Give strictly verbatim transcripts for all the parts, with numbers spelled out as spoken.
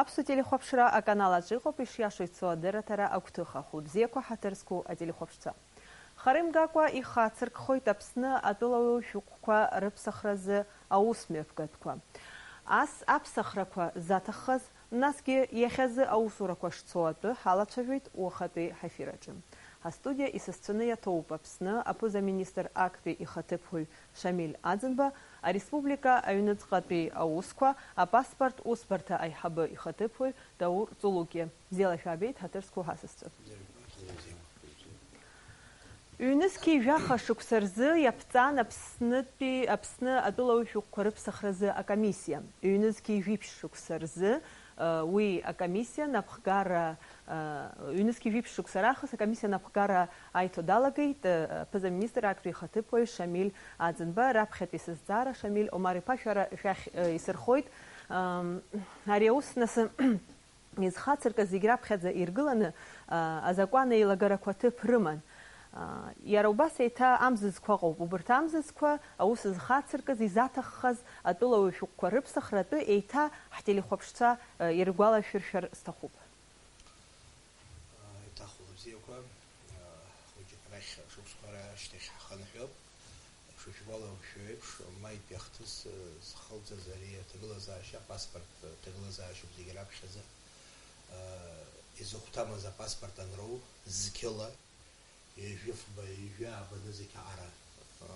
Аԥсуа телехәаԥшра аканал аҿы иҟоуп ишиашоу ицо адырраҭара агәҭыха. Хәылбзиақәа, ҳаҭыр зқәу ателехәаԥшцәа. Хара имгакәа ихацыркхоит Аԥсны атәылауаҩ шәҟәқәа рыԥсахразы аусмҩаԥгатәқәа. Ас аԥсахрақәа заҭаххаз, насгьы иахьазы аусурақәа шцо атәы ҳалацәажәеит уахатәи ҳефир аҿы. Ҳастудиа исасцәаны иаҭоуп Аԥсны аԥыза-министр актәи ихаҭыԥуаҩ Шамиль Аӡынба, ареспублика аҩныҵҟатәи аусқәа, апаспорт усбарҭа аиҳабы ихаҭыԥуаҩ Даур Ҵулукиа. Бзиала шәаабеит, ҳаҭыр зқәу ҳасасцәа. Ҩнызқьи жәаха шықәса рзы иаԥҵан Аԥснытәи, Аԥсны атәылауаҩ шәҟәқәа рыԥсахразы акомиссиа. Ҩнызқьи жәиԥшь шықәса рзы, э, уи акомиссиа напхгара, э, ҩнызқьи жәиԥшь шықәса раахыс акомиссиа напхгара аиҭо далагеит, э, аԥыза-министр актәи ихаҭыԥуаҩ Шамиль Аӡынба. Раԥхьатәи сызҵаара, Шамиль Омар-иԥа, шәара шәахь, э, исырхоит. Ам, ари аус нас изхацыркыз зегь раԥхьаӡа иргыланы, а, азакәан еилагарақәа ҭыԥ рыман. А, иара убас еиҭа амзызқәа ыҟоуп. Убырҭ амзызқәа аус зхацыркыз, изаҭаххаз атәылауаҩ шәҟәқәа рыԥсахра атәы еиҭа ҳтелехәаԥшцәа, а, иргәалашәыршәар сҭахуп. Еиҭах ула бзиақәа, хәыҷык рахь шықәсқәа рашьҭахь ҳхынҳәып. Шәышәгәалауршәо еиԥш, маитәи ахҭыс, э, зхылҵыз ари аҭагылазаашьа, апаспорт, э, ҭагылазаашьоуп зегь раԥхьаӡа. Э, изыхәҭамыз апаспорт анроу, зқьыла, ҩажәи фба, ҩажәи ааба нызқь аҟара, э,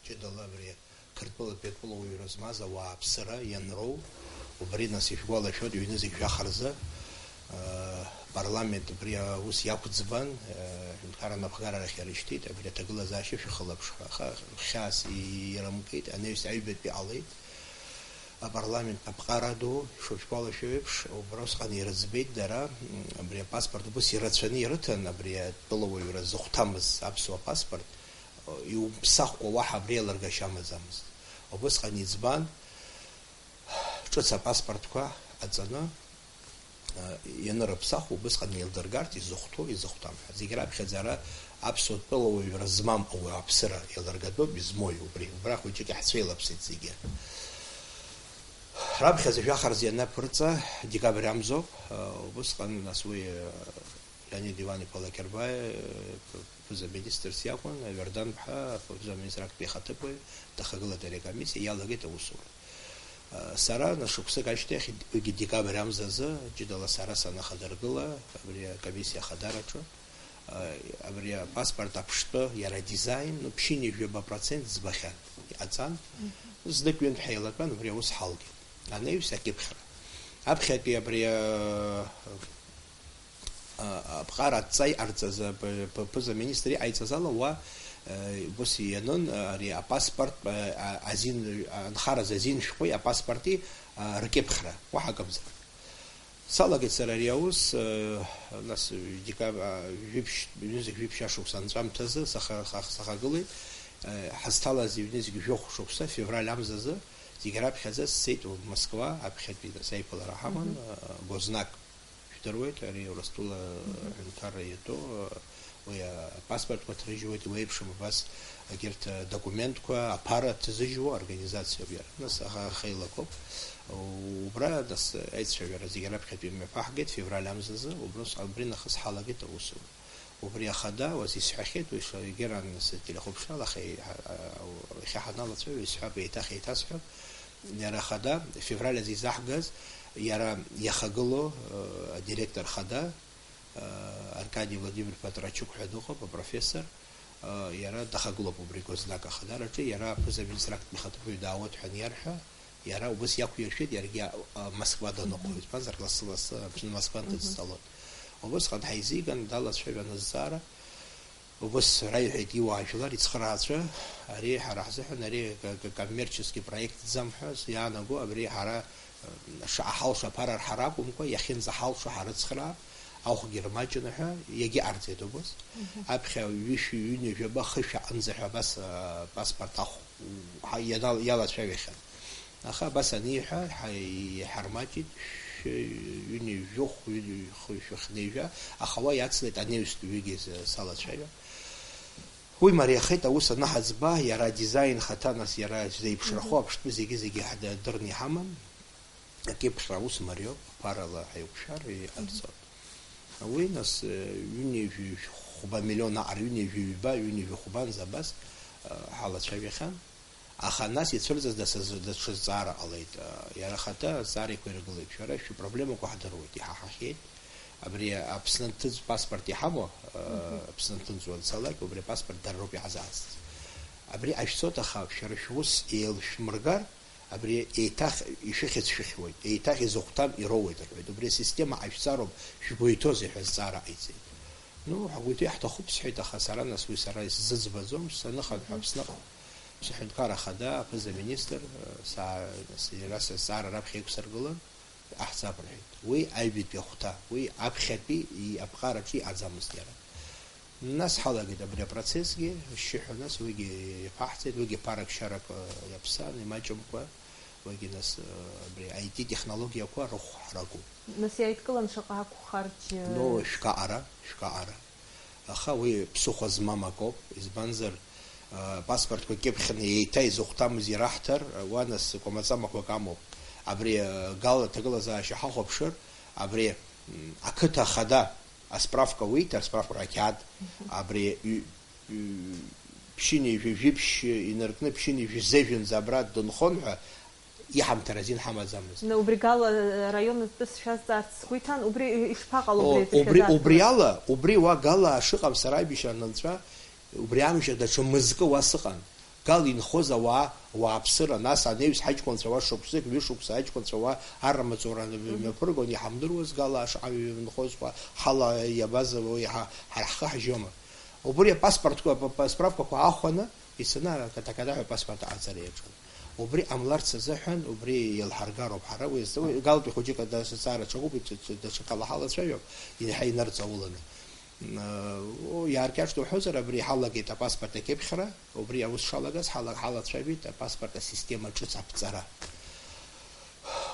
ҷыдала абри Қырҭтәылатәи атәылауаҩра змаз ауааԥсыра ианроу, убри нас ишәгәалашәоит, ҩнызқь жәаха рзы, э, апарламент абри аус иақәӡбан, э, аҳәынҭқарра анапхгара арахь иарышьҭит, абри аҭагылазаашьа шәыхылаԥшха, аха хьаас ирымкит, анаҩс аҩбатәи ҟалеит. Апарламент аԥҟара ду, ишышәгәалашәо еиԥш, убра усҟан ирыӡбеит дара, м, абри апаспорт убыс ирацәаны ирыҭан, абри атәылауаҩра зыхәҭамыз аԥсуа паспорт, э, иумԥсахкәа уаҳа абри еилыргашьа амаӡамызт. Убысҟан иӡбан, ҿыц апаспортқәа аҵаны, а, ианырыԥсахуа, убысҟан еилдыргарц изыхәҭоу, изыхәҭам ҳәа. Зегь раԥхьаӡа ара аԥсуа тәылауаҩра змам ауааԥсыра еилыргатәуп, измои убри. Убра хәыҷык иаҳцәеилаԥсеит зегьы. Раԥхьаӡа жәаха рзы ианаԥырҵа, декабрь амзоуп, а, убысҟан, нас, уи, а, Леонид Иван-иԥа Лакербаи, э, ԥыза-министрс иакәын, Иордан-ԥҳа, ԥыза-министр актәи ихаҭыԥуаҩ, дахагылеит ари акомиссиа, иалагеит аусура. Э, сара, нас, шықәсык ашьҭахь, уигьы декабрь амзазы, ҷыдала сара санахадыргыла, абри акомиссиа ахадараҿы, э, абри апаспорт аԥштәы, иара адизаин, ну, ԥшьынҩажәаба процент ӡбахьан, иҟаҵан. Мгм. Знык-ҩынтә ҳаилатәан, убри аус ҳалгеит. Анаҩс акьыԥхьра. Аԥхьатәи абри, э, а, аԥҟара адҵа иҟарҵаз, а, п-, п-, ԥыза-министр иҟаиҵаз ала, уа, а, ус ианын, а, ари апаспорт, а, а, азин, а, анхараз азин шәҟәи апаспорти, а, ркьыԥхьра, уаҳа акымзар. Салагеит сара ари аус, а, нас, декаб-, а, жәиԥшь, ҩнызқь жәиԥшь ашықәс анҵәамҭазы саха-, сах-, сахагылеит, а, ҳазҭалаз ҩнызқь жәохә шықәса, февраль амзазы, зегь раԥхьаӡа сцеит Москва, аԥхьатәи нас аиԥылара ҳаман, Мгм. а, Гознак. Шәдыруеит, ари Урыстәыла Мгм. ҳәынҭарра иатәу, уи апаспортқәа ҭрыжьуеит, иуеиԥшым абас егьырҭ адокументқәа, аԥара ҭзыжьуа организациоуп иара. Нас аха ахеилақәоуп. Убра, нас, аицәажәара зегь раԥхьатәи мҩаԥаҳгеит февраль амзазы, убрыс-, убри нахыс ҳалагеит аусура. Убри ахада, уаз исҳәахьеит, уи егьыран, нас, телехәаԥшрала, аха иҳа-, а-, а-, иахьа ҳаналацәажәо, исҳәап, еиҭах еиҭасҳәап. Иара ахада, февраль азы изаҳгаз, иара иахагылоу, э, адиректор хада, э, Аркадий Владимир-иԥа Трачук ҳәа дыҟоуп, апрофессор, э, иара дахагылоуп убри Гознак ахадараҿы, иара аԥыза-министр актәи ихаҭыԥуаҩ даауеит ҳәа аниарҳәа, иара убас иақәиршәеит, иаргьы, э, Москва даныҟоу, Мгм. избанзар, лассы-лассы Аԥсны Москвантәи Мгм. дцалоит. Убысҟан ҳаизиган, далацәажәан азҵаара, Убыс раиҳәеит иуаажәлар, ицхырааҩцәа, ари ҳара ҳзыҳәан ари к-, к-, коммерчески проектӡам ҳәа иаанаго, абри ҳара, э, шаҟа ҳалшо аԥара рҳара акәымкәа, иахьынӡаҳалшо ҳарыцхраа, ахәгьы рмаҷны ҳәа иагьыҟарҵеит убыс. Мгм. Аԥхьа ҩышәи ҩынҩажәаба хышә аҟынӡа ҳәа абас, э, паспорт ахә ҳа-, ианал-, иалацәажәахьан. Аха абас аниҳәа, ҳа-, иҳармаҷит, шәи-, ҩынҩажәохә, ҩынҩажәи хы-, шәи хынҩажәа, аха уа иацлеит анаҩстәи ҩыгьы с-, салацәажәа. Уи мариахеит аус анаҳаӡба, иара адизаин хаҭа, нас иара зеиԥшрахо Мгм. аԥштәы зегьы-зегьы ҳдырны иҳаман. акьыԥхьра аус мариоуп, аԥарала ҳаиқәшәар иҟарҵоит. Уи, нас, ҩынҩажәи хәба миллион аҟара, ҩынҩажәи ҩба, ҩынҩажәи хәбанӡа абас, ҳалацәажәахьан. Аха нас ицәырҵыз даҽа, даҽа зҵаара ҟалеит. Иара ахаҭа азҵаарақәа иргылеит. Шәара шәпроблемақәа ҳдыруеит, иҳаҳахьеит. Абри Аԥсны анҭыҵ паспорт иҳамоу, Аԥсны анҭыҵуа анцалак, убри апаспорт дара роуп иҳазаазҵаз. Абри ҟашәҵоит, аха шәара шәус еилшәмыргар, абри еиҭах ишәыхьыӡ-шәыхьуеит, еиҭах изыхәҭам ироуеит рҳәеит. Убри асистема ҟашәҵароуп, шәгәы иҭоузеи ҳәа азҵаара ҟаиҵеит. Ну, ҳгәы иҭоу иаҳҭахуп, сҳәеит, аха сара, нас, уи сара исзыӡбаӡом, саныхынҳә Аԥсныҟа, сыҳәынҭқар ахада, аԥыза-министр, са, нас, иара сызҵаара раԥхьа иқәсыргылан, ҟаҳҵап рҳәеит. Уи аҩбатәи ахәҭа, уи аԥхьатәи аԥҟараҿы иҟаӡамызт иара. Нас ҳалагеит абри апроцессгьы, ашьшьыҳәа нас уигьы иаԥаҳҵеит, уигьы ԥарак-шьарак, э, иаԥсан, имаҷымкәа, уигьы нас, э, абри I T технологиақәа рыхә ҳрагуп. Нас иааидкылан шаҟа акәхарџь, э, Ну, шәкаҟара, шәкаҟара. Аха уи ԥсыхәа змам акоуп, избанзар, э, паспортқәа кьыԥхьны еиҭа изыхәҭамыз ираҳҭар, уа нас кәамаҵамақәак амоуп. Абри, э, гал аҭагылазаашьа ҳахәаԥшыр, абри, м, ақыҭа ахада асправка уиҭар, асправка ақьаад, Мгм. абри ҩ-, ҩ-, ԥшьынҩажәи жәиԥшь инаркны ԥшьынҩажәи зежәынӡа абра дынхон ҳәа иҳамҭар азин ҳамаӡамызт. На, убри гала, э, араион атәы сшәазҵаарц сгәы иҭан, убри ишԥаҟало, О, убри атәы убри, шәазҵаарц? Убри ала, убри уа гала шыҟам сара аибашьра анынҵәа, убри амжа даҽа мызкы уа сыҟан. Гал инхоз ауаа, ауааԥсыра, нас анаҩс ҳаҷкәынцәа уа шықәсык, ҩышықәса аҷкәынцәа уа арра маҵура Мгм. мҩаԥыргон, иҳамдыруаз гала ашҟа инхоз уа, ҳала иабаз, уи ҳа-, ҳара ҳхы ҳжьома. Убри апаспортқәа, ап-, ап-, асправкақәа аахәаны, ицаны акатакадаҳәа апаспорт аҟаҵара иаҿын. Убри ҟамларц азыҳәан, убри еилҳаргароуп ҳара, уи азы, уи галтәи хәыҷык адасацара ҽакуп, иц-, иц-, даҽакала ҳалацәажәап, иаҳа инарҵауланы. М, о, иааркьаҿны уҳәозар, абри ҳалагеит апаспорт акьыԥхьра, убри аус шалагаз ҳала-, ҳалацәажәеит апаспорт асистема ҿыц аԥҵара.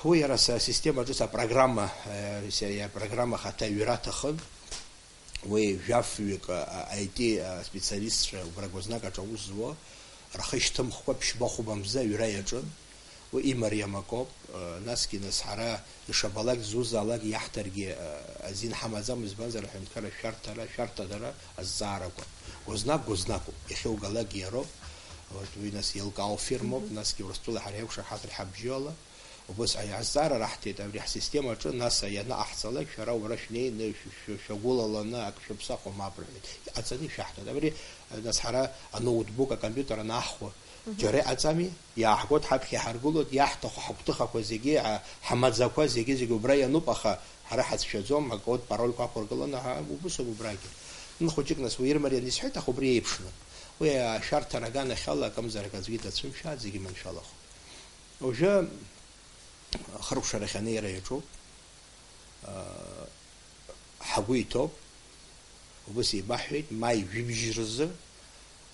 Уи иара са-, асистема ҿыц апрограмма, э, се-, апрограмма хаҭа аҩра аҭахын. Уи жәафҩык, а, а, I T, а, специалистцәа убра Гәазнак аҿы аус зуа, рхы шьҭымхкәа ԥшьба-хәба мза аҩра иаҿын. Уи имариам акоуп, а, насгьы нас ҳара ишабалак, зузаалак иаҳҭаргьы, а, азин ҳамаӡам, избанзар аҳәынҭқарра шәарҭара, шәарҭадара азҵаарақәа. Гәазнак Гәазнакуп, иахьугалакгьы иароуп. Вот уи нас еилкаау фирмоуп, Мгм. насгьы Урыстәылеи ҳареи аиқәшаҳаҭра ҳабжьала. Убас аи-, азҵаара раҳҭеит абри ҳсистемаҿы, нас аианаҟаҳҵалак, шәара убра шәнеины, шә-, шә-, шәагәылаланы ак шәыԥсахуа мап рҳәеит. Иҟаҵаны ишәаҳҭоит. Абри, нас ҳара аноутбук, акомпиутер анаҳхуа, Мгм. џьара иҟаҵами? Иааҳгоит, ҳаԥхьа иҳаргылоит, иаҳҭаху ҳагәҭыхақәа зегьы, а, ҳмаӡақәа зегьы, зегьы убра иануп, аха ҳара ҳацәшәаӡом, акод парольқәа ақәыргыланы, ҳа, убысоуп убрагьы. Н-, хәыҷык нас уи ирмарианы исҳәеит, аха убри еиԥшны. Уи ашәарҭара аганахьала акымзарак аӡәгьы дацәымшәааит, зегьы маншәалахоит. Уажәы ахыркәшарахь анеира иаҿуп, аа, ҳагәы иҭоуп, убас еибаҳҳәеит, маи жәибжь рзы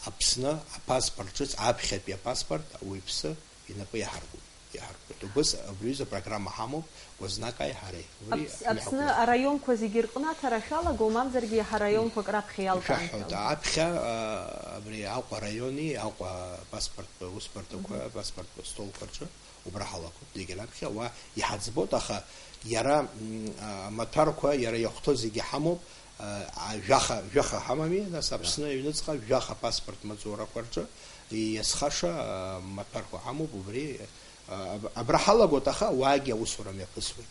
Аԥсны апаспорт ҿыц, аԥхьатәи апаспорт, ауаҩԥсы инапы иаҳаркуп, иаҳаркуеит. Убас абри аҩыза апрограмма ҳамоуп, Гәазнакаи ҳареи. Убри Аԥс-, ҳамҩа Аԥсны ҳақәлоит. Араионқәа зегьы ркны аҭара шәалагоу, мамзаргьы ҳараионқәак раԥхьа иалкаан Ишәаҳҳәоит, шәалагоу? Аԥхьа, а, абри Аҟәа араиони Аҟәа апаспорттә усбарҭақәа, Мгм. апаспорттә столқәа рҿы. Убра ҳалахәуп, зегьы раԥхьа уа иҳаӡбоит, аха иара, м, а, амаҭәарқәа, иара иахәҭоу зегьы ҳамоуп, а, а, жәаха, жәаха ҳамами, нас Аԥсны аҩныҵҟа жәаха паспорт маҵурақәа рҿы иазхаша, а, маҭәарқәа ҳамоуп, убри, а, аб-, абра ҳалагоит, аха уаагьы аусура мҩаԥысуеит.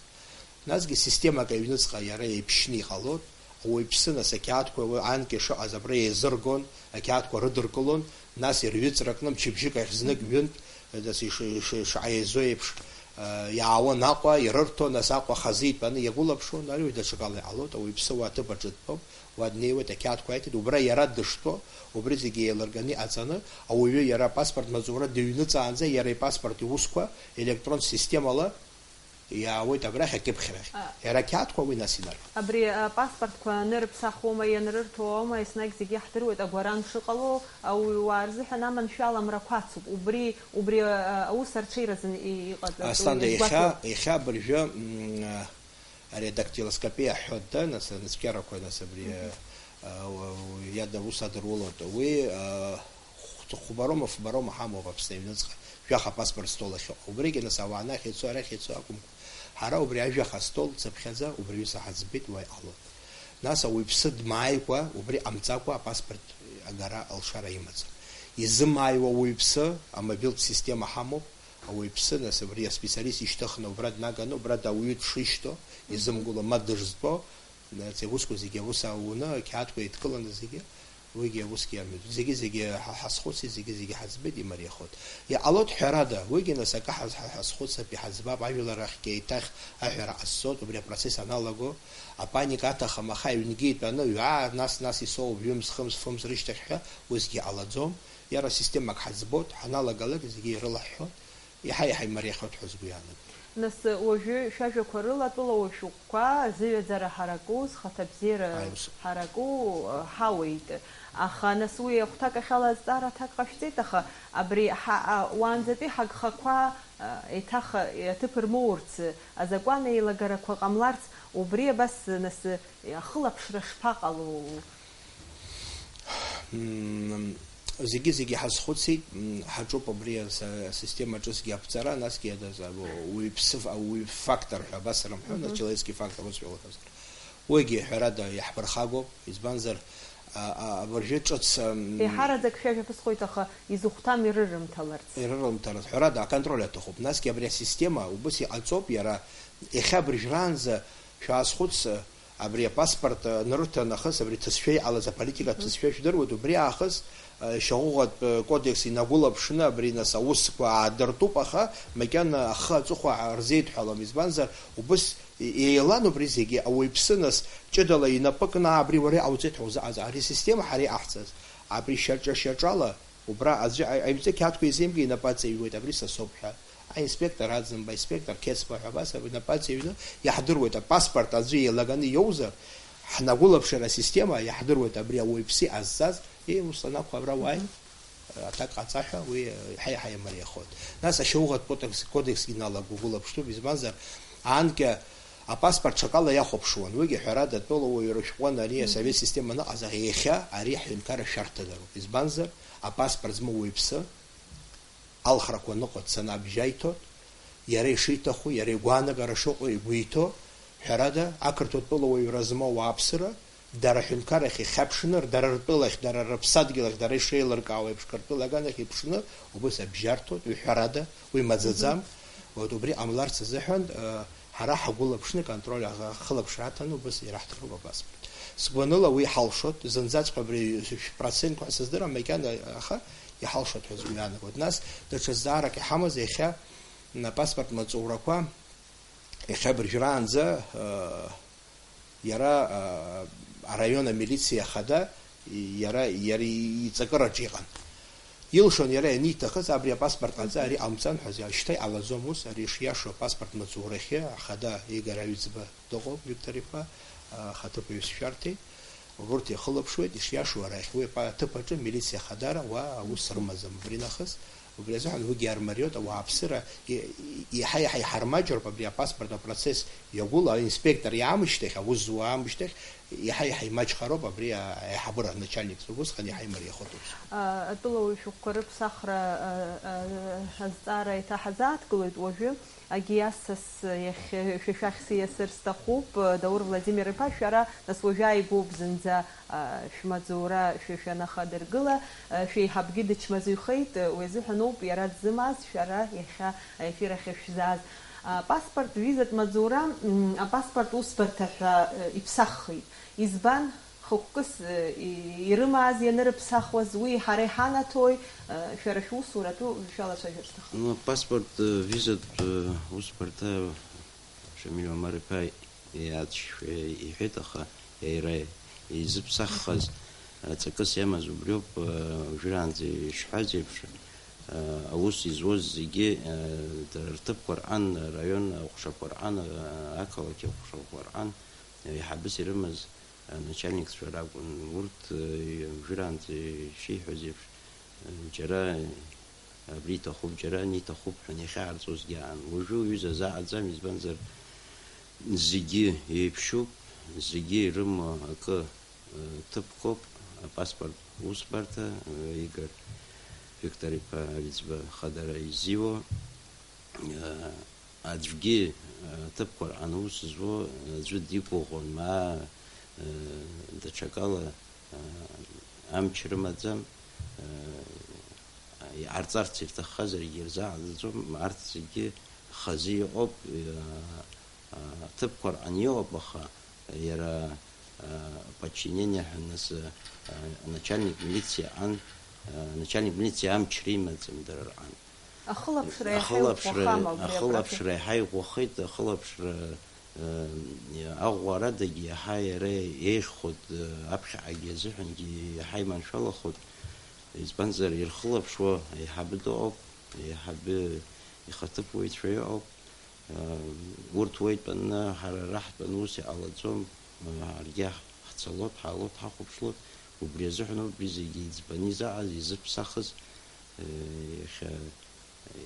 Насгьы системак аҩныҵҟа иара еиԥшьны иҟалоит, ауаҩԥсы, нас, ақьаадқәа уи анкьа шыҟаз абра еизыргон, ақьаадқәа рыдыркылон, нас ирҩыҵракны мчыбжьык ахь знык ҩынтә, нас иш-, иш-, ишаҟа еизо еиԥш, э, иаауан Аҟәа, ирырҭон, нас Аҟәа хазы итәаны иагәылаԥшуан, ари уажә даҽакала иҟалоит, ауаҩԥсы уа аҭыԥ аҿы дтәоуп, уа днеиуеит, ақьаадқәа иҭеит, убра иара дыштәоу, убри зегьы еилырганы иҟаҵаны, ауаҩы иара апаспорт маҵура дыҩныҵаанӡа иара ипаспорт иусқәа електронтә системала иаауеит абрахь акьыԥхьрахь. А. Иара ақьаадқәа уи нас инаркуеит. Абри апаспортқәа анырыԥсахуама, ианрырҭоуама, еснагь зегьы иаҳдыруеит, агәаран шыҟало, ауаҩуаа рзыҳәан аманшәаламрақәа ацуп. Убри, убри, а, аус арҽеиразын и-, иҟаҵатәу Асҭанда, иахьа, иазгәаҭоуп. Иахьа абыржәы, м, а, ари адактилоскопиа ҳҳәоит, да, нас, анацәкьарақәа, нас абри, Мгм. а, а, у-, иада-, ус адырулоит. Уи, а, хә-, хәбароума, фбароума ҳамоуп Аԥсны аҩныҵҟа, жәаха апаспорт стол ахьыҟоу. Убригьы, нас, ауаа анахь ицо, арахь ицо акәымкәа, Ҳара убри ажәаха астол цыԥхьаӡа убри аҩыза ҳаӡбеит, уа иҟалон. Нас ауаҩԥсы дмааикәа, убри ҟамҵакәа апаспорт агара алшара имаӡам. Изымааиуа ауаҩԥсы, амобилтә система ҳамоуп, ауаҩԥсы, нас, убри аспециалист ишьҭыхны убра днаганы, убра ауаҩы дшишьҭоу, изымгыло, ма дыштәо, нас, иусқәа зегьы аус аауны, ақьаадқәа еидкыланы зегьы, уигьы аусгьы амҩаду. Зегьы-зегьы ҳа-, ҳазхәыцит, зегьы-зегьы ҳаӡбеит, имариахоит. Иҟалоит, ҳәарада, уигьы, нас, акы ҳаз-, ҳа-, ҳазхәыцып, иҳаӡбап, ажәлар рахьгьы еиҭах аҳәара ҟасҵоит, убри апроцесс аналаго, апаника аҭахым, аха аҩнгьы итәаны, ҩаа, нас, нас исоуп, ҩымз, хымз, фымз рышьҭахь ҳәа, усгьы ҟалаӡом. Иара системак ҳаӡбоит, ҳаналагалак зегьы ирылаҳҳәоит, иаҳа-иаҳа имариахоит ҳәа сгәы иаанагоит. Нас уажәы шәажәақәа рыла атәылауаҩ шәҟәқәа зыҩаӡара ҳараку, зхаҭабзиара Аиус. Ҳараку, ҳауеит. Аха нас уи ахәҭак ахьала азҵаара аҭак ҟашәҵеит, аха абри ҳа-, а, уаанӡатәи ҳагхақәа, а, еиҭах аҭыԥ рмоурц азакәан еилагарақәа ҟамларц, убри абас нас ахылаԥшра шԥаҟало? Мм, зегьы-зегьы ҳазхәыцит, мм, ҳаҿуп абри ас-, асистема ҿыцгьы аԥҵара, насгьы адаз-, ауаҩԥсы, ауаҩ фактор ҳәа абас рымҳәо, нас Мгм. Человеческий фактор усҳәалахазар. Уигьы, ҳәарада, иаҳԥырхагоуп, избанзар, а, а, абыржәы ҿыц, ам, Еиҳараӡак шәажәа ԥысхоит, аха изыхәҭам ирырымҭаларц. Ирырымҭаларц, ҳәарада, аконтроль аҭахуп. Насгьы абри асистема убыс иҟаҵоуп, иара иахьа абыржәраанӡа шәаазхәыц, абри апаспорт, а, анырҭа нахыс, абри ҭыӡшәа иҟалаз аполитика Мгм. Ҭыӡшәа шәдыруеит, убри аахыс, а, шьаҟәыҟатә, а, кодекс инагәылаԥшны, абри, нас, аусқәа аадыртуп, аха макьана ахы аҵыхәа рзеидҳәалам, избанзар, убыс Е-, еилан убри зегьы, ауаҩԥсы, нас, ҷыдала инапы кны, абри уара иҟауҵеит ҳәа узыҟаҵа, ари асистема ҳара иҟаҳҵаз, абри шьаҿа-шьаҿала, убра аӡәы аи-, аҩҵы қьаадқәа изеимга инапы аҵаҩуеит, абри са соуп ҳәа. Аинспектор Аӡынба, аинспектор Қьецба ҳәа абас абри инапы аҵаҩны иаҳдыруеит, апаспорт аӡәы еилаганы иоузар, ҳнагәылаԥшыр асистема, иаҳдыруеит абри ауаҩԥсы иҟазҵаз, еи, ус анакәха, абра уааи. Аҭак ҟаҵа ҳәа уи, еиҳа-еиҳа имариахоит. Нас ашьауӷатә кодекс, кодексгьы иналагәыгәылаԥштәуп, избанзар, анкьа апаспорт ҽакала иахәаԥшуан, уигьы ҳәарада атәылауаҩра шәҟәы ани асовет система аныҟаз, аха иахьа ари ҳҳәынҭқарра шәарҭадароуп. Избанзар, апаспорт змоу уаҩԥсы алхрақәа ныҟәа дцаны абжьы аиҭоит, иара ишиҭаху, иара игәаанагара шыҟоу игәы иҭоу, ҳәарада, ақырҭуа тәылауаҩра змоу ауааԥсыра, дара аҳәынҭқарахь ихьаԥшны, дара ртәылахь, дара рыԥсадгьылахь, дара ишеилыркаауа еиԥш, Қырҭтәыла аганахь иԥшны, убыс абжьарҭоит, уи ҳәарада, уи маӡаӡам. Мгм. Вот, убри ҟамларц азыҳәан, э, ҳара ҳагәылаԥшны, контроль аӷа-, ахылаԥшра аҭаны, убыс ираҳҭароуп апаспорт. Сгәаныла уи ҳалшоит, зынӡаҵәҟьа абри шә-, процентқәа ҳәа сыздырам, макьана, аха иҳалшоит ҳәа сгәы иаанагоит. Нас, даҽа зҵаарак иҳамаз иахьа, м, апаспорт маҵурақәа, иахьа абыржәраанӡа, э, Иара, а, араион амилициа ахада, иара, иара иҵакыраҿы иҟан. Илшон иара ианиҭахыз, абри апаспорт ҟаҵа, ари ҟамҵан ҳәа, шьҭа иҟалаӡом ус, ари шиашоу апаспорт маҵурахьы ахада Игор Аҩӡба дыҟоуп, Виктор иԥа, а, ахаҭыԥуаҩ шәарҭеи. Урҭ ихылаԥшуеит, ишиашоу арахь. Уи аҭыԥ аҿы милициа хадара уа аус рымаӡам. Убри нахыс, убри азыҳәан уигьы армариот, ауааԥсыра и-, и-, иаҳа-иаҳа иҳармаҷроуп абри апаспорт апроцесс иагәыла, аинспектор иаамышьҭахь, аус зуа аамышьҭахь, иаҳа-иаҳа имаҷхароуп абри а-, аиҳабыра, аначальник, усҟан иаҳа имариахоит аус. А, атәылауаҩ шәҟәқәа рыԥсахра, а, а, азҵаара еиҭа ҳазааҭгылоит уажәы. Агиасас иахь шәа шәахь сиасыр сҭахуп, Даур Владимир-иԥа, шәара, нас, уажәы ааигәоуп зынӡа, а, шәмаҵура шәа шәанахадыргыла, а, шәеиҳабгьы дычмазаҩхеит, уи азыҳәаноуп иара дзымаз шәара иахьа аефир ахь шәзааз. А, паспорт, визатә маҵура, м, апаспорт усбарҭа ҳәа, э, иԥсаххеит. Избан? Хықәкыс, э, и-, ирымааз ианырыԥсахуаз, уи ҳара иҳанаҭои, э, шәара шәусуратәы шәалацәажәар сҭахын. Ну, апаспорт, э, визатә, э, усбарҭа Шамиль Омар-иԥа иаҵшьшәа иҳәеит, аха иара изыԥсаххаз, э, ҵакыс иамаз убриоуп, э, уажәраанӡа ишҳәаз еиԥш, э, аус изуаз зегьы, э, дара рҭыԥқәа рҟан, араион аҟәшақәа рҟан, э, ақалақь аҟәшақәа рҟан, э, еиҳабыс ирымаз аначальникцәа ракәын. Урҭ, э, уажәраанӡа ишиҳәаз еиԥш, э, џьара абри иҭахуп, џьара ани иҭахуп ҳәа иахьаарҵозгьы аан. Уажәы уҩыза заҟаӡам, избанзар, зегьы еиԥшуп, зегьы ирымоу акы, э, ҭыԥқәоуп, апаспорт усбарҭа, э, Игор Виктор-иԥа Аҩӡба хадара изиуа, э, аӡәгьы Аҭыԥқәа рҟны аус зуа аӡәы диқәыӷәӷәан, ма, э, даҽакала, э, амч рымаӡам, э, иҟарҵарц ирҭаххазаргьы ирзааӡаӡом, арҭ зегьы хазы иҟоуп, э, аҭыԥқәа рҟны иҟоуп, аха иара, э, подчинение ҳәа нас, э, начальник милициа ан, э, начальник милициа амч римаӡам дара рҟны. Ахылаԥшра иаҳа иӷәӷәахама убри апроцесс? Ахылаԥшра иаҳа иӷәӷәахеит, ахылаԥшра, э, аӷәӷәарадагьы иаҳа иара еиӷьхоит, э, аԥхьаҟагьы азыҳәангьы иаҳа иманшәалахоит, избанзар, ирхылаԥшуа аиҳабы дыҟоуп, аиҳабы ихаҭыԥуаҩцәа ыҟоуп, э, урҭ уа итәаны, ҳара ара ҳтәаны ус иҟалаӡом, э, ҳаргьы ҳцалоит, ҳаалоит, ҳахәаԥшлоит, убри азыҳәан ауп уи зегьы иӡбаны изаҟаз, изыԥсахыз, э, иахьа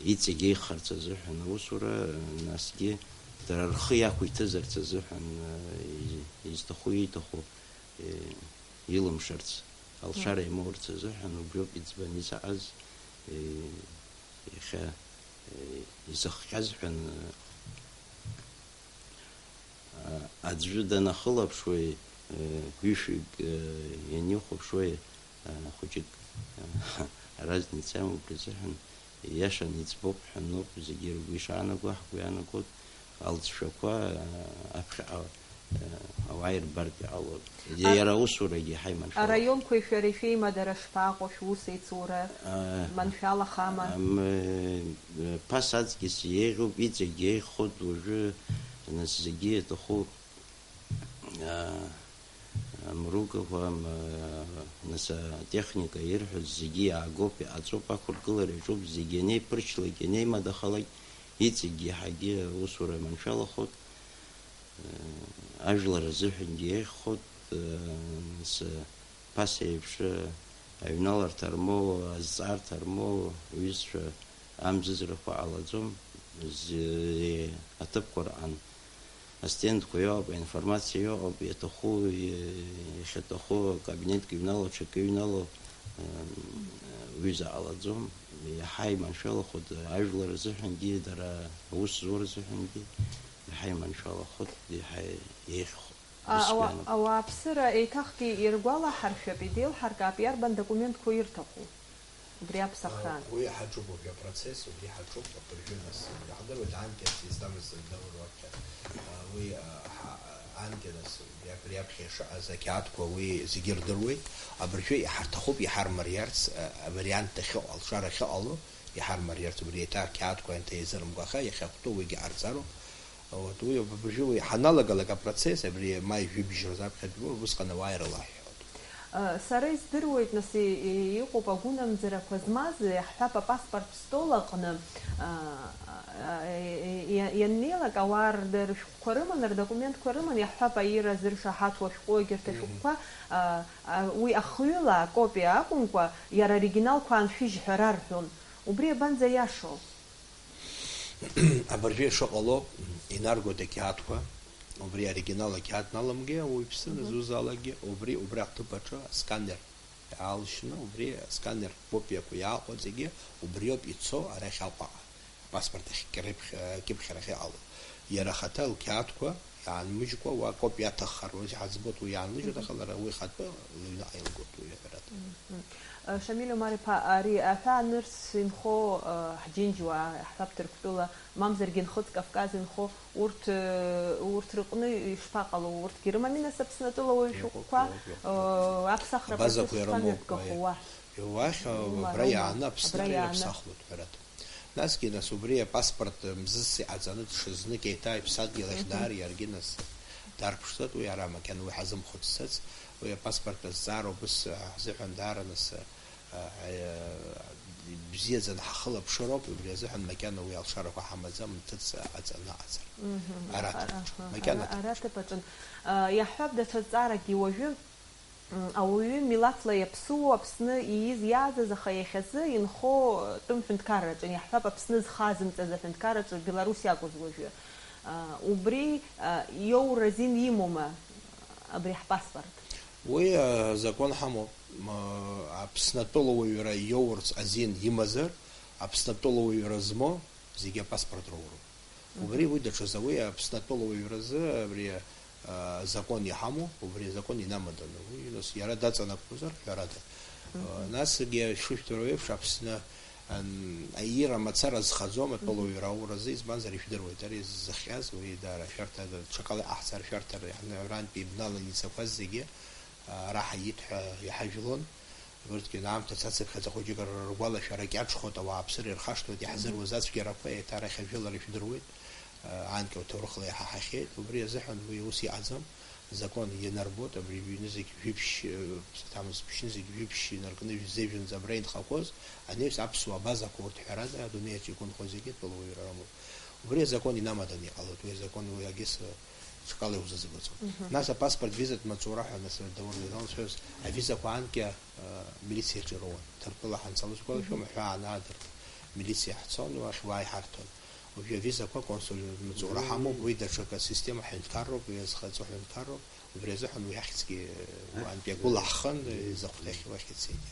иҵегь еиӷьхарц азыҳәан аусура, насгьы дара рхы иақәиҭызарц азыҳәан, э, изҭаху ииҭаху, э, илымшарц, алшара имоурц азыҳәан убриоуп иӡбаны изаҟаз, э, иахьа, э, изыхҟьаз ҳәа, э, аӡәы данахылаԥшуеи, э, ҩышәҩык, э, ианихәаԥшуеи, э, хәыҷык, э, разница амоуп рзыҳәан, ииашаны иӡбоуп ҳәа ноуп зегьы ргәы ишаанаго, ҳгәы иаанагоит, алҵшәақәа, э, аԥхьаҟа, э, ауаа ирбартә иҟалоит. Ар-, иара аусурагьы ҳаиманшәалоуп. Араионқәеи шәареи шәеимадара шԥаҟоу, шәус еицура, э, маншәалахама? Ам, э, ԥаса аҵкьыс еиӷьуп, иҵегь еиӷьхоит, уажәы, нас, зегьы иаҭаху, а, амругақәа, ам, а, нас, атехника ирҳәоз зегьы иаагоуп, иҟаҵоуп, ақәыргылара иаҿуп, зегьы ианеиԥырчлак, ианеимадахалак, иҵегь иаҳагьы аусура маншәалахоит, а, ажәлар азыҳәангьы еиӷьхоит, а, нас, ԥаса еиԥш, а, аҩналарҭа рмоу, азҵаарҭа рмоу, уҩызцәа амзызрақәа ҟалаӡом, зы-, аҭыԥқәа рҟан астендқәа иоуп, аинформациа иоуп, иаҭаху, и-, иахьаҭаху акабинетк иҩнало, аҽакы иҩнало, м, уҩыза ҟалаӡом, иаҳа иманшәалахоит, ажәлар рзыҳәангьы, дара аус зуа рзыҳәангьы иаҳа иманшәалахоит, иаҳа еиӷьхоит. А, ус ауа-, сгәы иаанагоит. Ауааԥсыра еиҭахгьы иргәалаҳаршәап, идеилҳаркаап, иарбан документқәоу ирҭаху убри аԥсахраан? Уи ҳаҿуп, убри апроцесс, убри ҳаҿуп, абыржәы нас, иаҳдыруеит, анкьа система зыддыруа раԥхьа. А, уи, а, ҳа-, анкьа нас, убри абри аԥхьа ишыҟаз ақьаадқәа уи зегьы ирдыруеит. Абыржәы иҳарҭахуп иҳармариарц, а, авариант ахьыҟоу, алшара ахьыҟало, иҳармариарц, убри еиҭа ақьаадқәа анҭ еизырымкәа, аха иахьахәҭоу уигьы ҟарҵароуп. Вот, уи абыржәы уи ҳаналагалак апроцесс, абри маи жәибжь рзы аԥхьатәи усҟан ауаа ирылаҳҳәоит. Сара издыруеит, нас, и-, и-, иҟоуп агәынамӡарақәа змаз, иаҳҳәап, апаспорт стол аҟны, а, а, и-, и-, ианнеилак, ауаа рда-, рышәҟәқәа рыман, рдокументқәа рыман, иаҳҳәап, аира зыршаҳаҭу ашәҟәы, егьырҭ ашәҟәқәа, а, а, уи ахҩыла акопиа акәымкәа, иара оригиналқәа аншәыжь ҳәа рарҳәон. Убри абанӡаиашоу? Абыржәы ишыҟало, инаргоит ақьаадқәа, убри аоригинал ақьаад наламгеи, ауаҩԥсы назузаалакгьы, убри, убри аҭыԥ аҿы асканер иаалшьны, убри асканер копиақәа иааҟоу зегьы убриоуп ицо арахь Аҟәаҟа, апаспорт ахь кьыԥхь-, кьыԥхьрахь иҟало. Иара ахаҭа лқьаадқәа иаанмыжькәа уа копиа аҭаххар, уи ҳаӡбоит, уи иаанлыжьуеит, аха лара уи ихатәы лыҩныҟа илгоит уи аҳәарада. Мгм. Э, Шамиль Омар-иԥа, ари аҳәаа нырцә инхо, э, ҳџьынџьуаа, ҳҳәап, Ҭырқәтәыла, мамзаргьы Нхыҵ Кавказ инхо, урҭ, э, урҭ рыҟны ишԥаҟало? Урҭгьы рымами, нас, Аԥсны атәылауаҩ шәҟәқәа? Иҟоуп, иҟоуп, иҟоуп. Э, аԥсахра апроцесс шԥамҩаԥгахо уахь? Уахь, э, убра иааны Аԥсны абра иааны ирыԥсахлоит, ҳәарада. Насгьы, нас, убри апаспорт мзызс иҟаҵаны дшызнык еиҭа иԥсадгьыл ахь даар, иаргьы, нас, дарԥшӡоит, уи ара макьана уи ҳазымхәыццац, уи апаспорт азҵаара убыс ҳзыҳәан даара, нас, а, а, бзиаӡаны ҳахылаԥшыроуп, убри азыҳәан макьана уи алшарақәа ҳамаӡам, нҭыҵ аҵаны аҟаҵара. Мгм. Ара аҭыԥ аҿы. Аха, макьана аха, ара, аҭыԥ аҿы. Ара аҭыԥ аҿы. А, иаҳҳәап, даҽа зҵааракгьы уажәы. М, ауаҩы милаҭла иаԥсуоу, Аԥсны ииз иааӡаз, аха иахьазы инхо, э, тәым ҳәынҭқарраҿы, иаҳҳәап, Аԥсны зхы азымҵаз аҳәынҭқарраҿы, Беларусь иакәыз уажәы. А, убри, а, иоура азин имоума абри ҳпаспорт? Уи, а, закон ҳамоуп. М, а, Аԥсны атәылауаҩра иоурц азин имазар, Аԥсны атәылауаҩра змоу зегьы апаспорт роуроуп. Убри уи даҽазы, уи Аԥсны атәылауаҩразы абри, а, закон иҳамоу, убри азакон инамаданы, уи, нас, иара даҵанакуазар, ҳәарада. А, насгьы ишыжәдыруа еиԥш, Аԥсны, ан-, аира мацара зхаӡом атәылауаҩра ауразы, избанзар, ишәдыруеит, ари зыхҟьаз, уи даара ашәарҭа, ҽакала иҟаҳҵар, ашәарҭа, иаҳны арантәи ибналан ицақәаз зегьы, а, ара ҳаит ҳәа иҳажәлон. Урҭгьы аамҭа цацыԥхьаӡа хәыҷык ргәалашәара кьаҿхоит, ауааԥсыра ирхашҭуеит, иаҳзыруаз ацәгьарақәа еиҭа арахь ажәылара шәдыруеит, анкьа уҭоурыхла иаҳаҳахьеит, убри азыҳәан уи ус иҟаӡам, азакон ианарбоит, абри ҩны зегь жәиԥшь, э, ԥсаҭамыз ԥшьны зегь жәиԥшь инаркны зежәынӡа абра инхақәоз, анаҩс аԥсуа абазақәа урҭ ҳәарада, адунеи аҿы иқәынхо зегьы тәылауаҩра рымоуп. Убри азакон инамаданы иҟалоит, уи азакон уи агьыс, э, ҽакала иузазыгәаӡом. Мгм. Нас апаспорт визатә маҵура ҳәа, нас, Даур Леуан зҳәоз, авизақәа анкьа, э, милициаҿы ироуан. Ҭырқәтәыла ҳанцалоз гәалашәом, аҳәаа анаадырт, милициа ҳцон, уахь уаа иҳарҭон. Уажәы авизақәа аконсультә маҵура ҳамоуп, уи даҽакы асистема ҳәынҭқарроуп, уи азхаҵо ҳәынҭқарроуп, убри азыҳәан уи ахьӡгьы, э, уаантәи агәыла ҳхын, э, изакәтәахьоу ахьыцеит.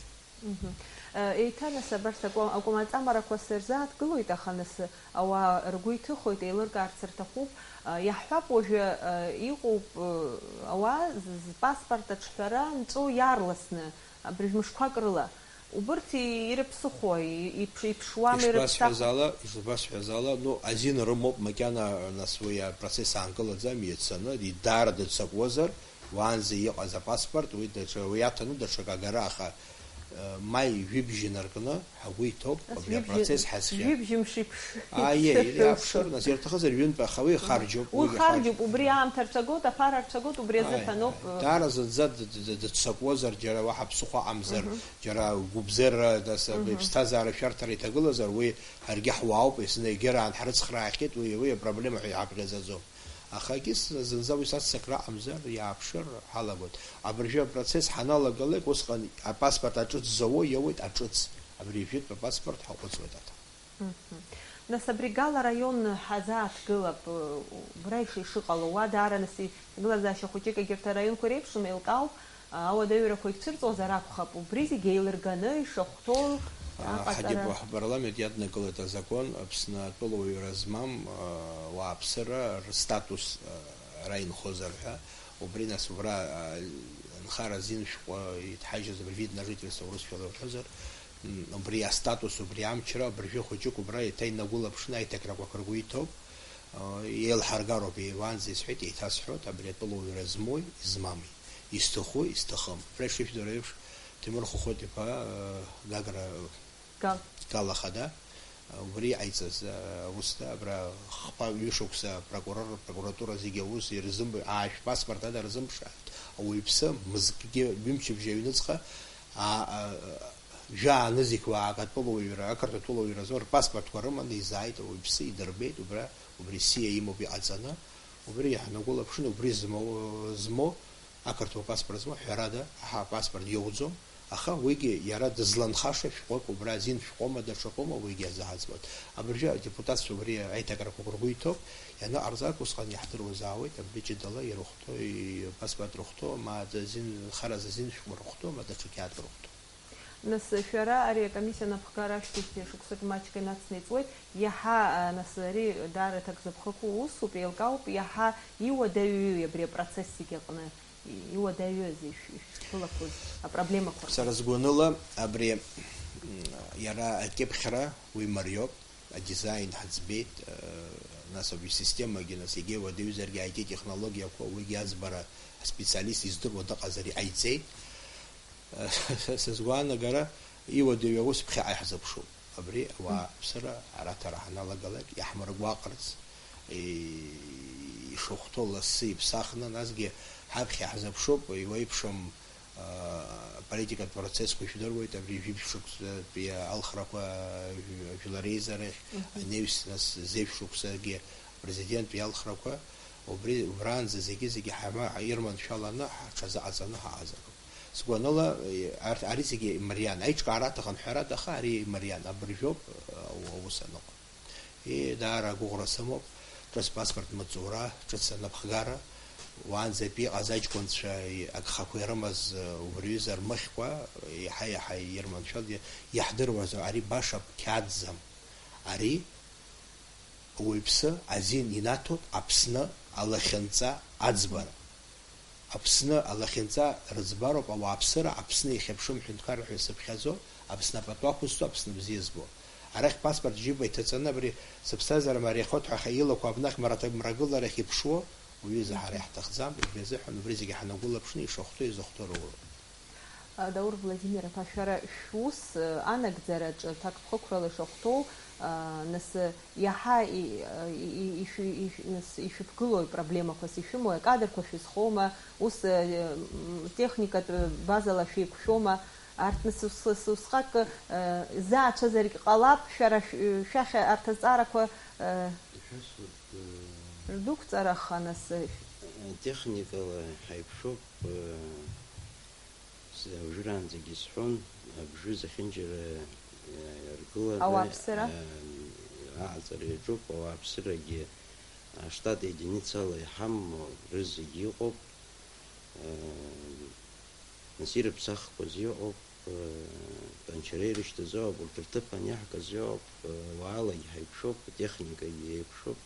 Мгм. Э, еиҭа, нас, абарҭ акәа-, акәамаҵамарақәа сырзааҭгылоит, аха, нас, ауаа ргәы иҭыхоит, еилыркаарц рҭахуп. Э, иаҳҳәап, уажәы, э, иҟоуп, э, ауаа з-, зпаспорт аҿҳәара нҵәо иаарласны, абыржә мышқәак рыла. Убырҭ и-, ирыԥсыхәои, иԥш-, иԥшуами, Ишбасҳәаз ирыԥсахуа? Ала, ишбасҳәаз ала, ну, азин рымоуп, макьана, нас, уи апроцесс аанкылаӡам, иацаны, даара дыццакуазар, уаанӡа иҟаз апаспорт, уи даҽа, уи аҭаны даҽак агара, аха, э, маи жәибжь инаркны ҳагәы иҭоуп, Нас абри жәибжь, апроцесс ҳазхиа. Жәибжь мши ԥши. Аиеи, иаԥшыр, нас, ирҭахызар ҩынтә, аха уи харџьоуп, Уи уигьы харџьуп, харџьуп. Убри аамҭа рцәагоит, аԥара рцәагоит, убри азыҳәаноуп. Ааи, даара зынӡа д-, д-, д-, дыццакуазар, џьара уаҳа ԥсыхәа аҟамзар, Мгм. џьара гәыбзыӷра, нас, Мгм. иԥсҭазаара шәарҭара иҭагылазар, уи ҳаргьы ҳуаауп, есны егьыран ҳрыцхраахьеит, уи, уи апроблема ҳәа иҳаԥхьаӡаӡом. Аха егьыс зынӡа уи саццакра аҟамзар, иааԥшыр ҳалагоит. Абыржәы апроцесс ҳаналагалак, усҟан апаспорт аҿыц зауа иауеит, аҿыц. Абри жәытә апаспорт ҳаҟәыҵуеит аҭак. Мгм. Нас абри Гала араион ҳазааҭгылап, убра иш-, ишыҟало, уа даара нас иҭагылазаашьа хәыҷык егьырҭ араионқәа реиԥш еилкаауп, ауадаҩрақәагь цәырҵуазар акәхап, убри зегь еилырганы ишахәҭоу А, аҟаҵара. Ҳагьып-, ҳпарламент иаднакылеит азакәан, Аԥсны атәылауаҩра змам, а, уааԥсыра рстатус, а, ара инхозар ҳәа, убри нас убра, а, нхара азин шәҟәы иҭҳажьыз абри вид на жительство урысшәала уҳәозар, м, убри астатус, убри амчра, абыржәы хәыҷык убра еиҭа инагәылаԥшны аиҭакрақәа ргәы иҭоуп. Еилҳаргароуп, уаанӡа исҳәеит, еиҭасҳәоит, абри атәылауаҩра змои, измами, изҭаху, изҭахым. Абра ишыжәдыруа еиԥш, Ҭемыр Хәыхәыт-иԥа, э, Гагра Гал. Гал ахада, э, убри иҟаиҵаз, э, аус да, абра хԥа ҩышықәса апрокурор, апрокуратура зегьы аус ирзым-, аашә паспорт ада рзымԥшааит. Ауаҩԥсы мызкгьы ҩымчыбжьа аҩныҵҟа, а, а, жәаанызқь уаак атәылауаҩра, ақырҭуа тәылауаҩразы рпаспортқәа рыманы изааит ауаҩԥсы, идырбеит, убра убри сиа имоуп иҟаҵаны, убри иаҳнагәылаԥшны, убри змоу, змоу ақырҭуа паспорт змоу, ҳәарада, аҳа апаспорт иоуӡом, аха уигьы иара дызланхаша шәҟәык, убра азин шәҟәыма, даҽакоума, уигьы азаҳаӡуеит. Абыржәы адепутатцәа убри аиҭакрақәа ргәы иҭоуп, ианыҟарҵалак усҟан иаҳдыруазаауеит, абри ҷыдала ирыхәҭоу, ипаспорт рыхәҭоу, ма азин, харазы азин шәҟәы рыхәҭоу, ма даҽа қьаадк рыхәҭоу. Нас, шәара ари акомиссиа анапхгара ашьҭахь шықәсык маҷк инацны иҵуеит, иаҳа, а, нас, ари даара аҭак зыԥхықәу усуп, еилкаауп, иаҳа иуадаҩу абри апроцесс зегьы аҟны, и-, иуадаҩызеи шә-, ишәԥылақәоз апроблемақәа рҟны? Сара сгәаныла, абри, м, иара акьыԥхьра уи мариоуп, адизаин ҳаӡбеит, э, нас абри асистемагьы, нас, егьа иуадаҩызаргьы, I T технологиақәа, уигьы аӡбара аспециалист издыруа дыҟазар иҟаиҵеит. Са сгәаанагара, иуадаҩу аус ԥхьаҟа иаҳзыԥшуп. Абри ауааԥсыра араҭара ҳаналагалак, иаҳмыргәаҟырц, и-, ишахәҭоу лассы иԥсахны, насгьы ҳаԥхьа иаҳзыԥшуп, иуеиԥшым, а, политикатә процессқәа ишәдыруеит, абри жәиԥшь шықәсатәи алхрақәа, жәлар реизарахь, Мгм. анаҩс, нас, зеижә шықәсагьы апрезиденттәи алхрақәа, убри, убраанӡа зегьы-зегьы ҳама-, ирманшәаланы, ҳаҽазыҟаҵаны ҳаҟазароуп. Сгәаныла, арҭ, ари зегьы имариан. Аиҿкаара аҭахын ҳәарада, аха ари имариан. Абыржәоуп, а, аус аныҟоу. Ии, даара агәыӷра сымоуп. Ҿыц паспорт маҵура, ҿыц анапхгара, уаанӡатәи иҟаз аҷкәынцәа, и-, агхақәа ирымаз, а, убри аҩыза рмыхькәа, еиҳа-еиҳа ирманшәалан, иаҳдыруазар, ари баша қьаадӡам. Ари Ауаҩԥсы азин инаҭоит Аԥсны алахьынҵа аӡбара. Аԥсны алахьынҵа рыӡбароуп ауааԥсыра, Аԥсны ихьыԥшым ҳәынҭқарра ҳәа исыԥхьаӡо, Аԥсны апату ақәызҵо, Аԥсны бзиа збо. Арахь паспорт џьыба иҭаҵаны абри сыԥсҭазаара мариахоит ҳәа аха илақәа абнахь мраҭ-, мрагыларахь иԥшуо, уҩыза ҳара иаҳҭахӡам, убри азыҳәан убри зегьы ҳанагәылаԥшны ишахәҭоу изыхәҭоу роуроуп. Даур Владимир-иԥа, шәара шәус анагӡараҿы ҭакԥхықәрала ишахәҭоу, нас иаҳа и-, и-, и-, ишәы-, ишәы-, нас ишәыԥгылои проблемақәас ишәымои, акадрқәа шәызхоума, ус, м, техникатә базала шәеиқәшәома, арҭ нас ус, ус, усҟак, заацәазаргь ҟалап, шәара шә-, шәахь арҭ азҵаарақәа, Ишәасҳәап, рдәықәҵараха, нас, техникала ҳаиқәшәоуп. Уажәраанӡагьы исҳәон, абжьы зехьынџьара иаргыланы, ауааԥсыра? Аҟаҵара иаҿуп, ауааԥсырагьы аштат единицала иҳамоу рызегьы иҟоуп, нас ирыԥсахқәаз иҟоуп, Тәанчара ирышьҭаз ыҟоуп, урҭ рҭыԥан иаҳкыз ыҟоуп, уаалагьы ҳаиқәшәоуп, атехникагьы еиқәшәоуп,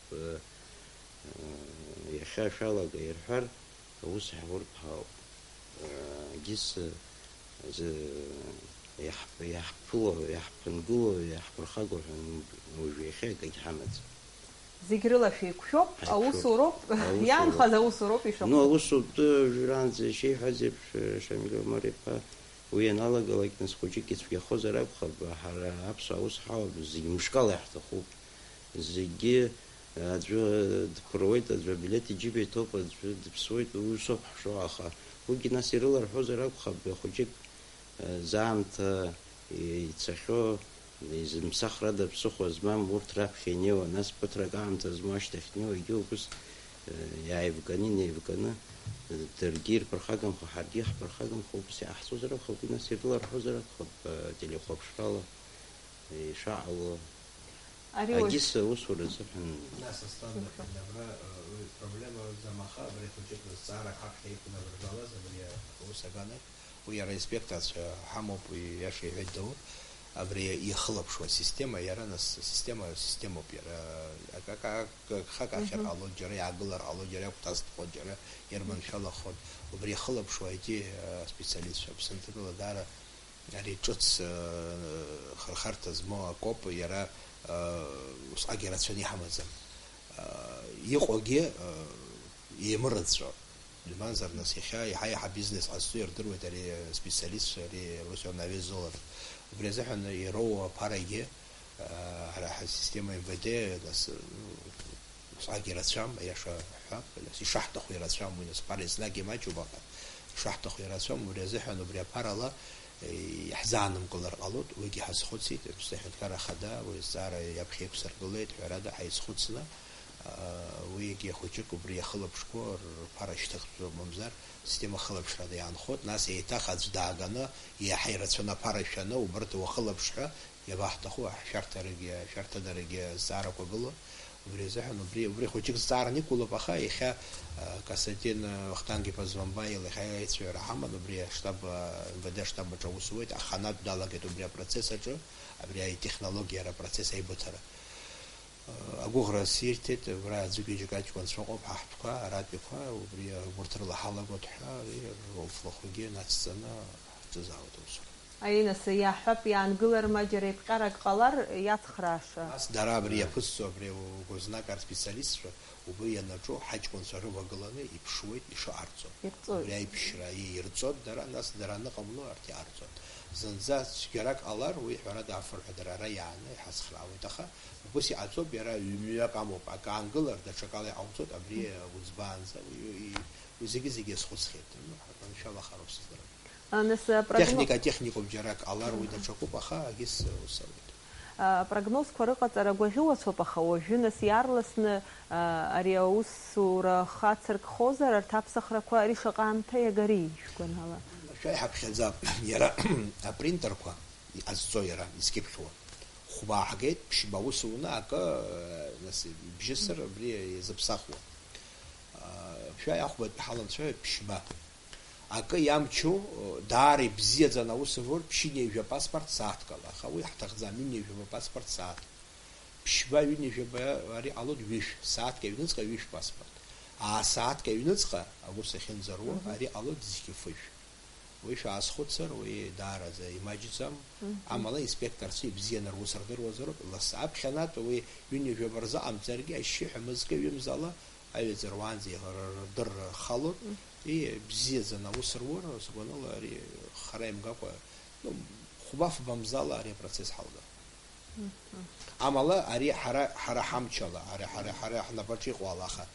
иахьа шәалага ирҳәар, аус ҳурԥ ҳауп. Егьыс, зы, иаҳԥ-, иаҳԥыло, иаҳԥынгыло, иаҳԥырхаго ҳәа уажә иахьа акгьы ҳамаӡам. Зегь рыла шәеиқәшәоуп, ҳаиқәшәоуп. Аусуроуп, аусуроуп. Иаанхаз аусуроуп ишахәҭоу. Ну, аусутәы уажәраанӡа ишиҳәаз еиԥш, Шамиль Омар-иԥа, уи ианалагалак, нас, хәыҷык ицәгьахозар акәхап, ҳара аԥсуаа аус ҳауп, зегь мышкала иаҳҭахуп. Зегьы, аӡәы дԥыруеит, аӡәы абилеҭ иџьыба иҭоуп, аӡәы дыԥсуеит, уи усоуп ҳшо, аха уигьы, нас, ирыларҳәозар акәхап, хәыҷык, заамҭа ицахьоу, изымԥсахрада ԥсыхәа змам урҭ раԥхьа инеиуа, нас ԥыҭрак аамҭа змоу ашьҭахь инеиуа, егьи убыс, э, иааивганы, инеивганы, э, даргьы ирԥырхагамхо, ҳаргьы иаҳԥырхагамхо, убыс иҟаҳҵозар акәхап, уи нас ирыларҳәозар акәхап, э, телехәаԥшрала, э, ишаҟало. Ари уажә Агьыс аусура азыҳәан. Нас, Аслан, абра, э, уи проблема ыҟаӡам, аха абри хәыҷык зҵаарак ҳаԥхьа иқәнаргалаз, абри аус аганахь. Уи иара инспекторцәа ҳамоуп, уи иаша иҳәеит Даур. Абри ихылаԥшуа асистема, иара нас асистема, асистемоуп иара. Акы, акы, акы, гхак ахьыр Мгм. ҟалоит, џьара иаагылар ҟалоит, џьара иагәҭасҭәхоит, џьара ирманшәалахоит. Убри ихылаԥшуа ай ти специалистцәа Аԥсынтәыла даара ари ҿыц, э, хырхарҭа змоу акоуп, иара, э, усҟак ирацәаны иҳамаӡам. Э, иҟоугьы, э, еимырҵәо. Избанзар, нас, иахьа еиҳа-еиҳа бизнес ҟазҵо ирдыруеит ари аспециалистцәа, ари Лосион Авезолов. Убри азыҳәан ироуа аԥарагьы, аа, ҳара ҳасистема М В Д, нас, усҟак ирацәам, аиаша ҳҳәап, нас, ишаҳҭаху ирацәам уи, нас, аԥара еснагь имаҷуп, аха ишаҳҭаху ирацәам, убри азыҳәан убри аԥарала, е, иаҳзаанымкылар ҟалоит, уигьы ҳазхәыцит, Аԥсны Аҳәынҭқарра Ахада уи азҵаара иаԥхьа иқәсыргылеит, ҳәарада, ҳаизхәыцны, Уигьы хәыҷык убри иахылаԥшқәоу рԥара шьҭыхтәӡом, мамзар, система хылаԥшрада иаанхоит, нас еиҭах аӡә дааганы, иаҳа ирацәаны аԥара шәаны, убарҭ уахылаԥш ҳәа иабаҳҭаху, ашәарҭарагьы, ашәарҭадарагьы азҵаарақәа гылоуп. Убри азыҳәан убри, убри хәыҷык зҵаараны иқәлоуп, аха иахьа, а, Константин, а, Вахтанг-иԥа Звамбаил иахьа аицәажәара ҳаман, убри аштаб, а, М В Д аштаб аҿы аус зуеит, аханатә далагеит убри апроцесс аҿы, абри аитехнологиара апроцесс аибыҭара. Агәыӷра сирҭеит, абра аӡәык-ҩыџьак аҷкәынцәа ыҟоуп, ҳаҳтәқәа, аратәиқәа, убри, урҭ рыла ҳалагоит ҳәа, ари рылфлахәгьы нацҵаны ҳҿызаауеит аусура. Аинас, иаҳҳәап, иаангылар ма џьара еиԥҟьарак ҟалар, иацхрааша. Нас дара абри иаԥызҵо, абри угәызнак арҭ специалистцәа, убри ианаҿу ҳаҷкәынцәа рывагыланы иԥшуеит ишыҟарҵо. Ирҵоит. Убри аиԥшьра ирҵоит дара, нас дара аныҟамло арҭ иҟарҵоит. Зынӡа цәгьарак ҟалар, уи ҳәарада афырҳәа дара ара иааны иҳацхраауеит, аха Убыс иҟаҵоуп, иара ҩ-мҩак амоуп, акы аангылар, даҽакала иҟауҵоит, абри уӡбаанӡа, уи, уи, уи зегьы-зегьы иазхәыцхьеит, ну, ҳа-, аншәалахароуп сыздырам. А, нас, а, прогно- Техника, техникоуп, џьарак ҟалар, уи даҽакуп, аха агьыс ус ауеит. А, прогнозқәа рыҟаҵара гәаӷьуацәоуп, аха уажәы, нас, иаарласны, а, ари аусура хацыркхозар, арҭ аԥсахрақәа, ари шаҟа аамҭа иагари, шәгәанала? Шәа иҳаԥхьаӡап, иара апринтерқәа иҟазҵо иара, изкьыԥхьуа. Хәба ҳгеит, ԥшьба ус уны акы, нас, бжьысыр абри иазыԥсахуа. Шәа иахәбатәи ҳаламцәажәоит ԥшьба. Акы иамчу, даара ибзиаӡаны аус рур, ԥшьынҩажәа паспорт сааҭкала, аха уи ҳҭахӡам, ҩынҩажәа паспорт сааҭк. Ԥшьба, ҩынҩажәаба ари ҟалоит ҩышә, сааҭк аҩныҵҟа ҩышә паспорт. Аасааҭк аҩныҵҟа аус ахьынӡаруа, ари ҟалоит зқьы фышә. Уи шәаазхәыцыр, уи даараӡа имаҷӡам. Амала инспекторцәа ибзианы рус рдыруазароуп. Лас аԥхьанатә уи ҩынҩажәаба рзыҟамҵаргьы, ашьшьыҳәа мызкы ҩымзала аҩаӡара уаанӡа рдырра халоит. И бзиаӡаны аус рур, сгәаныла, ари хара имгакәа, ну, хәба-фба мзала ари апроцесс ҳалгап. Амала ари ҳара, ҳара ҳамчала, ҳара, ҳара, ҳара ҳнапаҿы иҟоу ала, аха,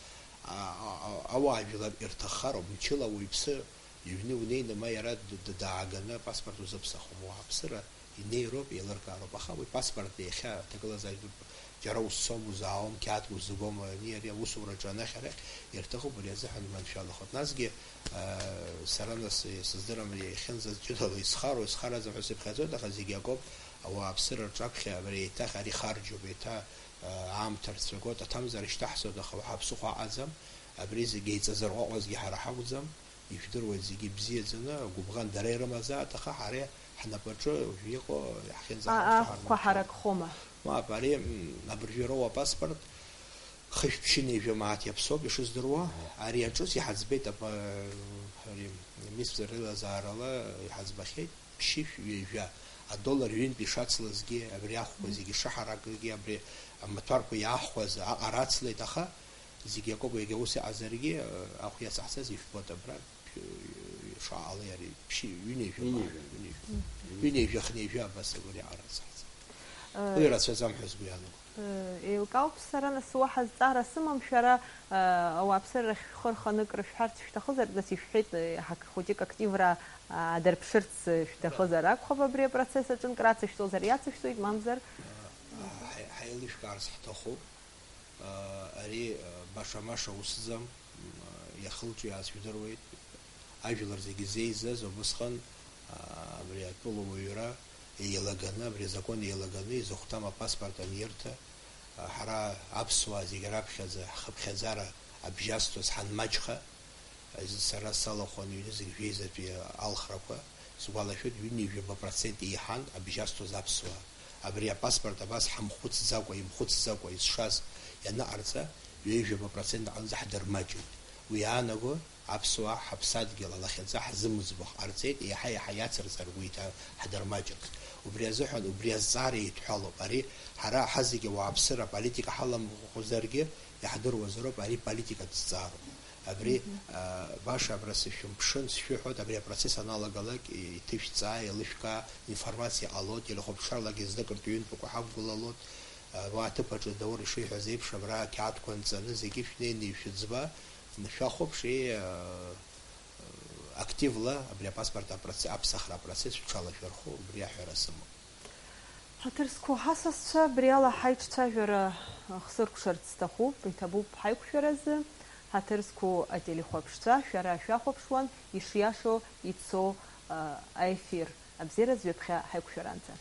а, а, а, ауаажәлар ирҭаххароуп, мчыла ауаҩԥсы иҩны унеины, ма иара д-, д-, дааганы апаспорт узыԥсахуам, уааԥсыра инеироуп, еилыркаароуп, аха уи паспорт иахьа аҭагылазаашьа ду-, џьара узцом, узаауам, қьаадк узыгом, ани ари аусураҿы анахь арахь ирҭахуп, ари азыҳәан иманшәалахоит. Насгьы, а, сара нас, сыздырам, иахьынӡаз ҷыдала исхароу, исхараӡам ҳәа сыԥхьаӡоит, аха зегь акоуп, ауааԥсыра рҿаԥхьа абри еиҭах ари харџьоуп, еиҭа, а, аамҭа рцәагоит, аҭамзаара шьҭаҳҵоит, аха уаҳа ԥсыхәа аҟаӡам, абри зегь еиҵазырҟәаҟәазгьы ҳара ҳакәӡам, ижәдыруеит зегьы ибзиаӡаны, гәыбӷан дара ирымазааит, аха ҳара ҳнапаҿы уажә иҟоу иаҳхьынӡаҳаршо Аахәқәа ҳарманшәалоуп. Ҳаракхома? Мап, ари, м, абыржәы ироуа апаспорт хышә ԥшьынҩажәа мааҭ иаԥсоуп, ишыздыруа. Ари аҿы иҳаӡбеит, ап-, ари, министр реилазаарала иҳаӡбахьеит, ԥшьышә ҩажәа, адоллар ҩынтә ишацлазгьы, абри ахәқәа зегьы шаҳаракызгьы, абри амаҭәарқәа иаахәаз аҟара ацлеит, аха зегь акоуп, иагьа ус иҟазаргьы, ахә иацаҳҵаз ижәбоит абра. Шаҟала иара ԥшьи-, ҩынҩажәа, ҩынҩажәа. Ҩынҩажәа. Ҩынҩажәа, хынҩажәа абас агәыр иаҟарҵарц. Э, уи рацәаӡам ҳәа сгәы иаанагоит. Э, еилкаауп сара, нас, уаҳа зҵаара сымам, шәара, э, ауааԥсыра рахь шәхы рханы акры шәҳәарц шәҭахызар, нас ишәҳәеит, э, ҳак-, хәыҷык активра, а, аадырԥшырц, э, шәҭахызар акәхап абри апроцесс аҿы, нкы рацышәҵозар иацышәҵоит, мамзар? Ҳаи-, ҳаилышәкаарц ҳҭахуп. Ари баша-маша усӡам, иахылҿиааз шәдыруеит. Ажәлар зегьы зеизаз убысҟан, абри атәылауаҩра еилаганы, абри азакәан еилаганы изыхәҭам апаспорт анирҭа, ҳара аԥсуаа зегьы раԥхьаӡа ҳхыԥхьаӡара абжьазҭоз ҳанмаҷха, Сара салахәын ҩнызқь жәеизатәи алхрақәа, сгәалашәоит, ҩынҩажәаба процент еиҳан абжьазҭоз аԥсуаа. Абри апаспорт абас ҳамхәыцӡакәа, имхәыцӡакәа изшаз ианыҟарҵа, ҩажәаба процент аҟынӡа ҳдырмаҷит. Уи иаанаго, аԥсуаа ҳаԥсадгьыл алахьынҵа ҳзымӡбо ҟарҵеит, еиҳа-еиҳа иацырҵар ргәы иҭан ҳдырмаҷырц. Убри азыҳәан, убри азҵаара еидҳәалоуп. Ари ҳара ҳазегьы ауааԥсыра аполитика ҳаламхәызаргьы, иаҳдыруазароуп, ари политикатә зҵаароуп. Абри, Мгм. а, баша абра сышәымԥшын, сшәыҳәоит, абри апроцесс аналагалак, и-, иҭышәҵаа, еилышәкаа, информациа ҟалоит, телехәаԥшралакгьы зныкыртә ҩынтәақәа ҳақәгылалоит, а, уа аҭыԥ аҿы Даур ишиҳәаз еиԥш, абра ақьаадқәа нҵаны зегьы шәнеины ишәыӡба, шәахәаԥш, и, а, активла абри апаспорт апроц-, аԥсахра апроцесс шәҽалашәырхәо, убри аҳәара сымоуп. Ҳаҭыр зқәу ҳасасцәа, абри ала ҳаиҿцәажәара хсыркәшарц сҭахуп, иҭабуп ҳаиқәшәаразы. Ҳаҭыр зқәу ателехәаԥшцәа, шәара шәахәаԥшуан ишиашоу ицо, а, аефир. Абзиаразы ҩаԥхьа ҳаиқәшәаранӡа.